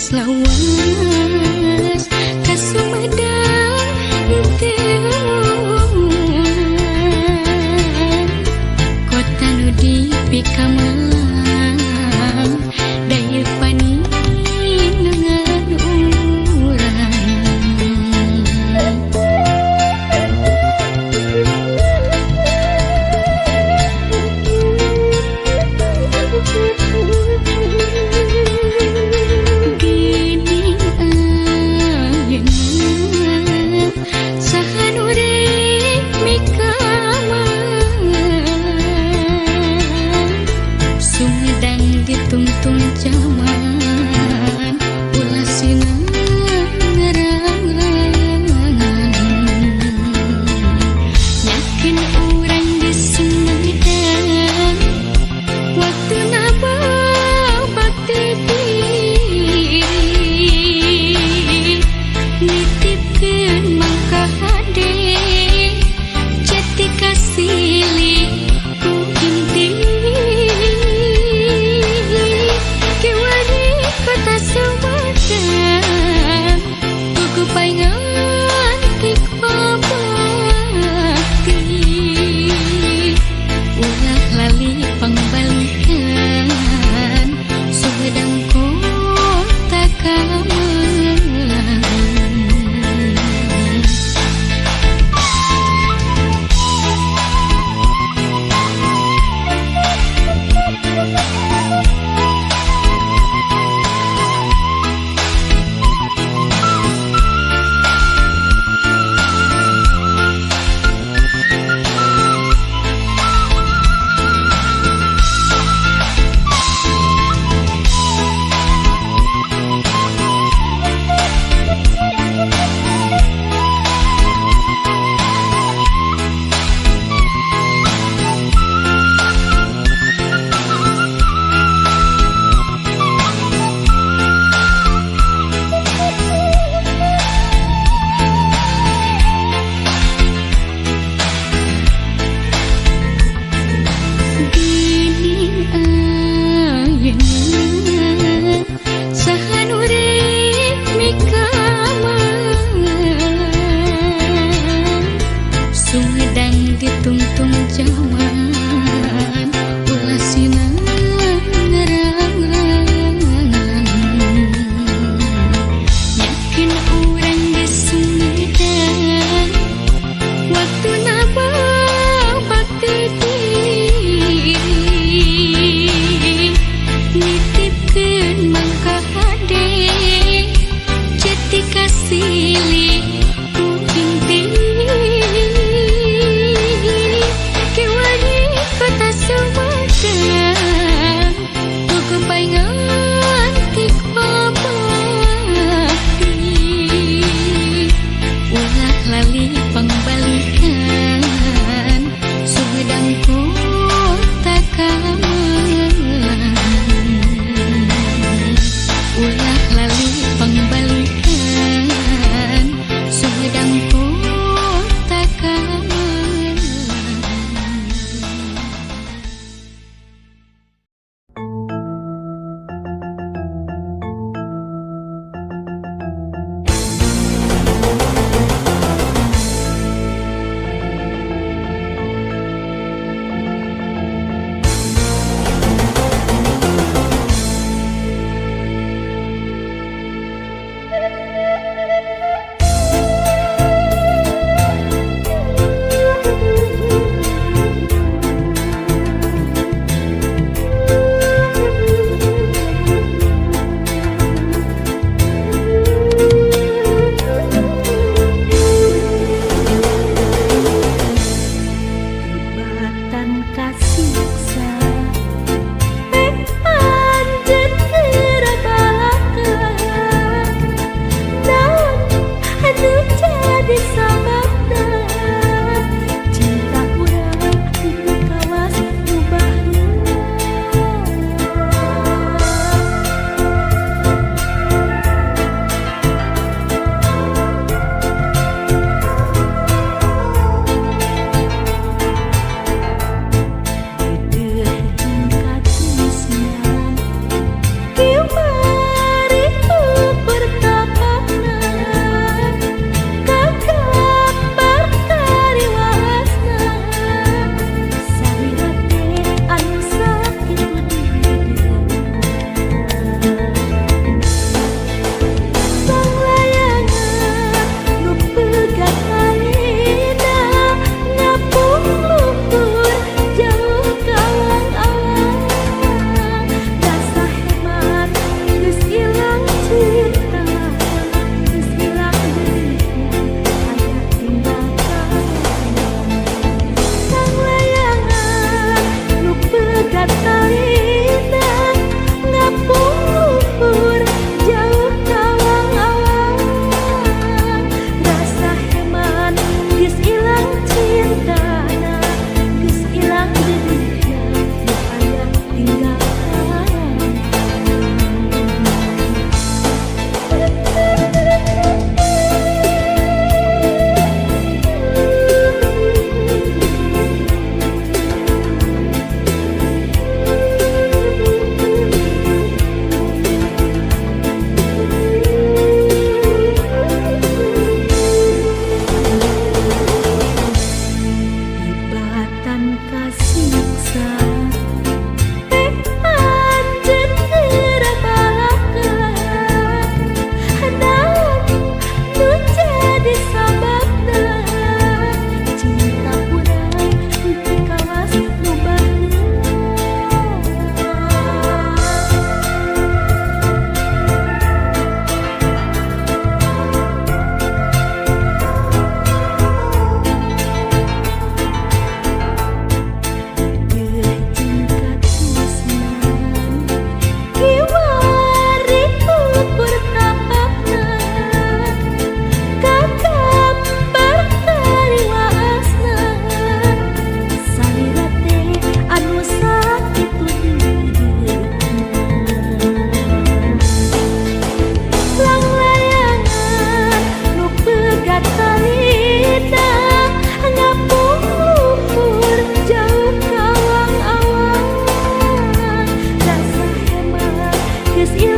Geus lawas ka Sumedang teu kota nu dipikamalang daya paninengan urang. Gini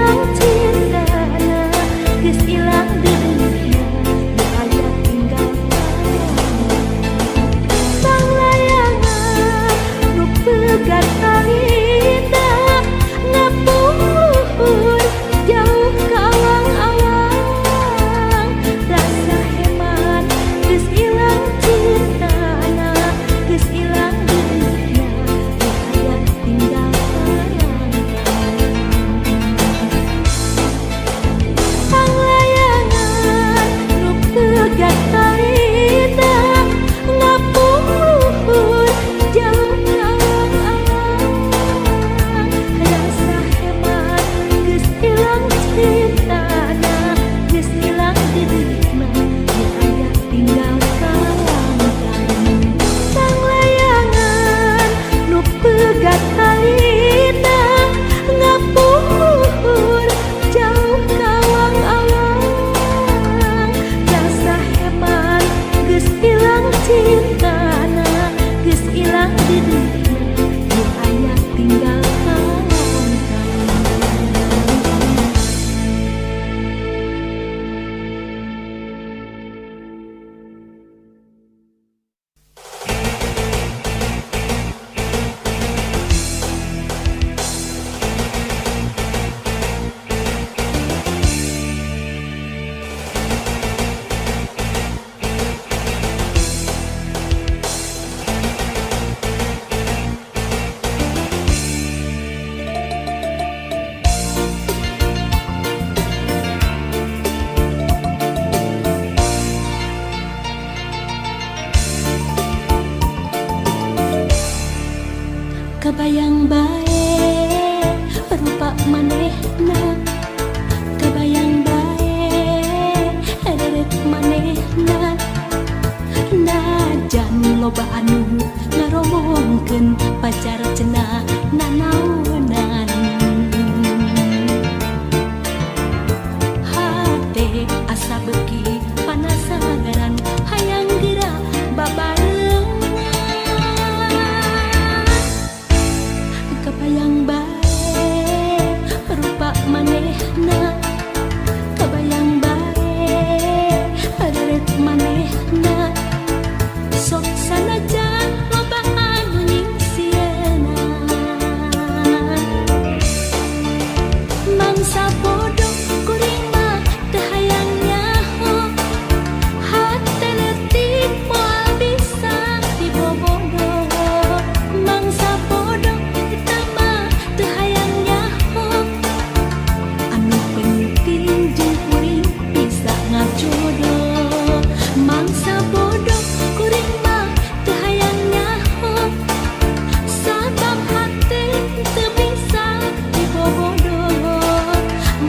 ilang cintana, geus ilang deudeuhna, nu aya tinggal panglayangan nu pegat talita ngapung luhur jauh ka awang-awang. Rasa heman geus ilang cintana, geus ilang deudeuhna, nu aya tinggal kenangan. Panglayangan nu pegat talita ngapung luhur jauh ka awang-awang. Rasa heman geus ilang cintana, geus ilang deudeuhna, nu aya tinggal kenangan. Panglayangan nu pegat talita ngapung luhur jauh ka awang-awang. Rasa heman geus ilang cintana, geus ilang deudeuhna, nu aya tinggal kenangan. Kabayang bae rupa manehna, kabayang bae reret manehna, najan loba anu ngaromongkeun pacar cenah nanaonan. Hate asa beuki panasaran, hayang geura babarengan. Kabayang bae rupa manehna, kabayang bae reret manehna, sok sanajan loba anu nyingsieunan. Mangsa bodoh kuring mah teu hayang nyaho, hate leutik moal bisa dibobodo. Mangsa bodoh eta mah teu hayang nyaho, anu penting jeung kuring bisa ngajodoh. Mangsa bodoh kuring mah teu hayang nyaho, sabab hate teu bisa dibobodo.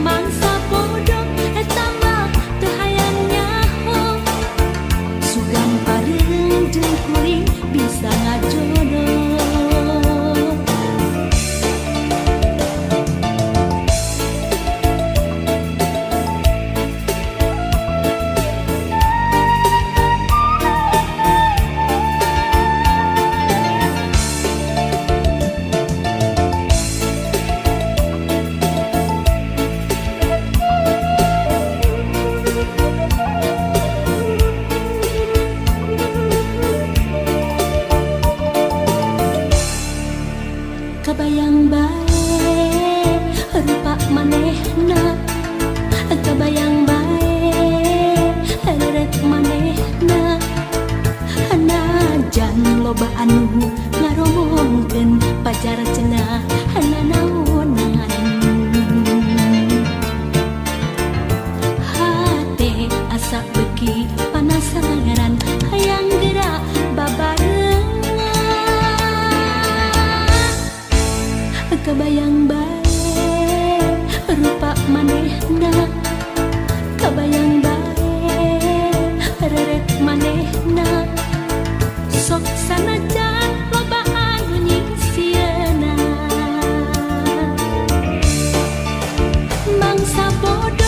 Mangsa bodoh eta mah teu hayang nyaho, sugan bareng jeung kuring bisa ngajodoh. Kabayang bae rupa manehna, kabayang bae reret manehna, najan loba anu ngaromongkeun pacar cenah nanaonan. Hate asa beuki panasaran, hayang geura babarengan. Kabayang bae rupa manehna, kabayang bae reret manehna, sok sanajan loba anu nyingsieunan. Mangsa bodoh